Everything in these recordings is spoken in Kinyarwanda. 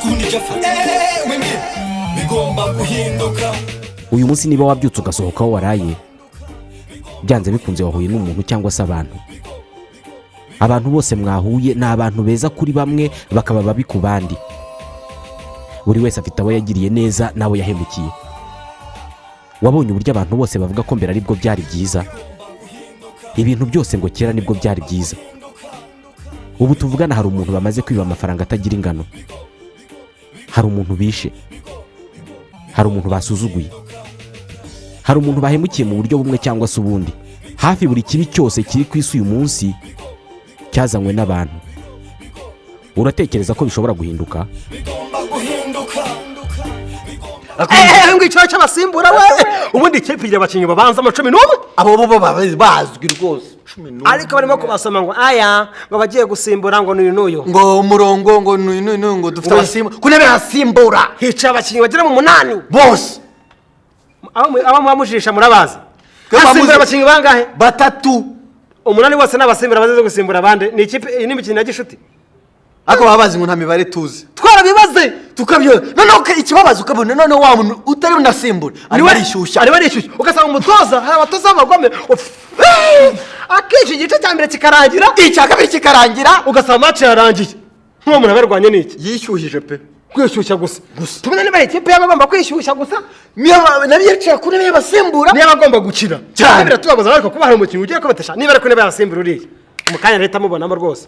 Ariko ubundi Jaffa, wemye bigomba guhinduka. Uyu munsi niba wabyutse ugasohoka aho waraye, byanze bikunze wahuye n'umuntu cyangwa se abantu. Abantu bose mwahuye ni abantu beza kuri bamwe, bakaba babi ku bandi. Buri wese afite abo yagiriye neza n'abo yahemukiye. Wabonye uburyo abantu bose bavuga ko mbere aribwo byari byiza, ibintu byose ngo kera nibwo byari byiza. Ubu tuvugana hari umuntu bamaze kwiba amafaranga atagira ingano, hari umuntu bishe, hari umuntu basuzuguye, hari umuntu bahemukiye mu buryo bumwe cyangwa se ubundi. Hafi buri kibi cyose kiri ku isi uyu munsi cyazanywe n'abantu. Uratekereza ko bishobora guhinduka? Bigomba guhinduka. Eee, ngo icyo cy'abasimbura we! Ubundi ikipe igira abakinnyi babanzamo 11. Abo bo baba bazwi rwose, 11. Ariko barimo kubasoma ngo aya, ngo bagiye gusimbura, ngo n'uyu n'uyu. Ngo umurongo, ngo n'uyu n'uyu n'uyu, ngo dufite abasimbura ku ntebe yasimbura. Hicaye abakinnyi bagera mu munani. Bose. Abo muba mujisha murabazi. Twe Hasimbura abakinnyi bangahe? Batatu. Umunani bose ni abasimbura bazize gusimbura abandi. Ni ikipe iyi, ni imikino ya gishuti. Ariko baba bazi ngo nta mibare tuzi. Twarabibaze. Tukabyo noneho ikibabazo ukabona noneho wa muntu utari unasimbura arimo arishyushya. Arimo arishyushya, ugasanga umutoza, hari abatoza b'abagome. Akenshi igice cya mbere kikarangira, icya kabiri kikarangira, ugasanga match yarangiye nk'uwo muntu abarwanye n'iki? Yishyuhije pe. Kwishyushya gusa. Tubona niba ikipe yaba agomba kwishyushya gusa. Nayo yicaye ku ntebe y'abasimbura. Niba agomba gukina. Cyane. Biratubabaza, ariko kuba hari umukinnyi ugiye kubatesha niba ari ku ntebe y'abasimbura uriya, mu kanya leta amubonamo rwose.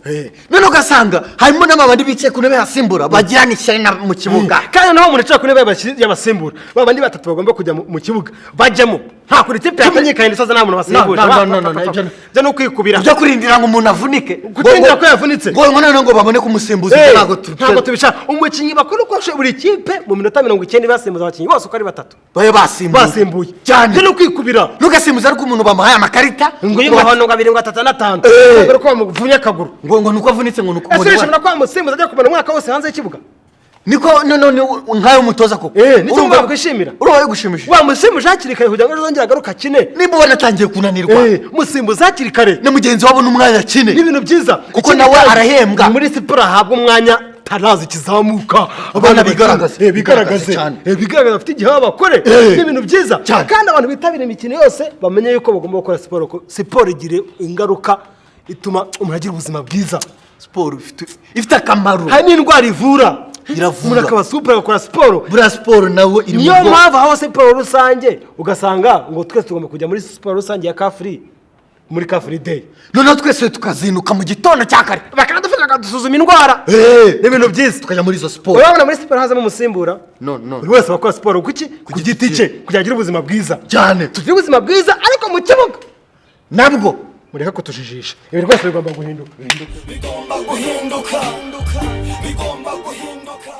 None ugasanga harimo n'abandi bicaye ku ntebe y'abasimbura bagirana ishyari mu kibuga. Kandi naho umuntu yicaye ku ntebe y'abasimbura, ba bandi batatu bagomba kujya mu kibuga bajyamo, nta kure ikipe yatanyikanye isoza nta muntu basimbuje. No, no, no, no, Ibyo ni ukwikubira. Byo kurindira ngo umuntu avunike. Kurindira ko yavunitse. Ngo noneho ngo babone kumusimbuza. Ibyo ntabwo Ntabwo tubishaka. Umukinnyi bakora uko ashoboye, buri kipe mu minota 90 basimbuza abakinnyi bose uko ari batatu. Babe basimbuye. Basimbuye. Cyane. Ibyo ni ukwikubira. Ntugasimbuze ariko umuntu bamuhaye amakarita. Ngo y'umuhondo, ngo abiri, ngo atatu n'atanu, ngo ko bamuvunye akaguru. Ngo nuko avunitse, ngo nuko Ese urishobora ko wamusimbuza ajya kumara umwaka wose hanze y'ikibuga? Niko none nkayo umutoza koko. Nicyo wakwishimira? Urumva bigushimishije? Wamusimbuje hakiri kare kugira ngo ejo azongere agaruke akine. Niba ubona atangiye kunanirwa, Musimbuze hakiri kare. na mugenzi wabo n'umwanya akine. Ni ibintu byiza. Kuko Ikindi nawe kandi, arahembwa. muri siporo ahabwa umwanya tarazi kizamuka. Abana bigaragaze. Bigaragaze. Bigaragaze cyane. Bigaragaze, bafite igihe bakore. Ni ibintu byiza. Cyane. Kandi abantu bitabira imikino yose bamenye yuko bagomba gukora siporo, ko siporo igira ingaruka ituma umuntu agira ubuzima bwiza. Siporo ifite akamaro. Hari n'indwara ivura. Iravura. Umuntu akaba super agakora siporo. Buriya siporo nawe iri mu Niyo bwoko. mpamvu habaho siporo rusange, ugasanga ngo twese tugomba kujya muri siporo rusange ya Car Free, muri Car Free Day. Noneho twese tukazinduka mu gitondo cya kare. Bakadufasha, bakadusuzuma indwara. Ni ibintu byiza. Tukajya muri izo siporo. Urabona muri siporo hazamo umusimbura. No, no. Buri wese akora siporo kuki? Ku giti giti cye, kugira agire ubuzima bwiza. Cyane. Tugire ubuzima bwiza, ariko mu kibuga nabwo mureke kutujijisha. Ibi rwose bigomba guhinduka. Bigomba guhinduka, bigomba guhinduka.